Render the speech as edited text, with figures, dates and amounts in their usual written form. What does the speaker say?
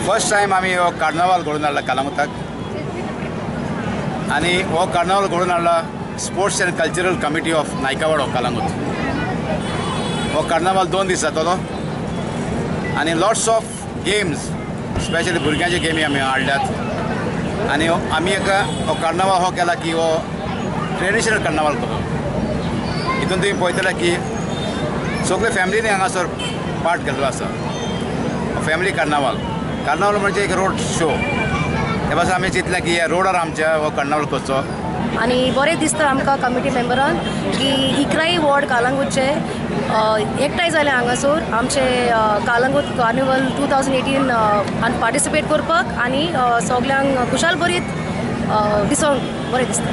First time आमी हो कार्नावाल घडोवन हाडला कालांगुटाक आनी हो कार्नावाल घडोवन हाडला sports and cultural committee of Naikwado Calangute. हो कार्नावाल 2 दीस जातलो आनी लॉट्स ऑफ गेम्स, स्पेशली भुरग्यांचे गेमी आमी हाडल्यात आनी आमी एक हो कार्नावाल हो केला की हो ट्रेडिशनल कार्नावाल कसो. हितून तुमी पळयतले की सगळे फॅमिलीनी हांगासर पार्ट घेतलो आसा. फॅमिली कार्नावाल, कार्नावाल म्हणजे एक रोड शो. ते पासून आमी चिंतलें की ह्या रोडार आमच्या हो कार्नावाल करचो. आनी बरें दिसता आमकां कमिटी मेंबरांक की 11 वॉर्ड कालांगूटचे एकठांय जाले हांगासर आमचे कालांगूट कार्निवल 2018 आनी पार्टिसिपेट करपाक आनी सगल्यांक खुशाल बरीत दिसोंक बरें दिसता.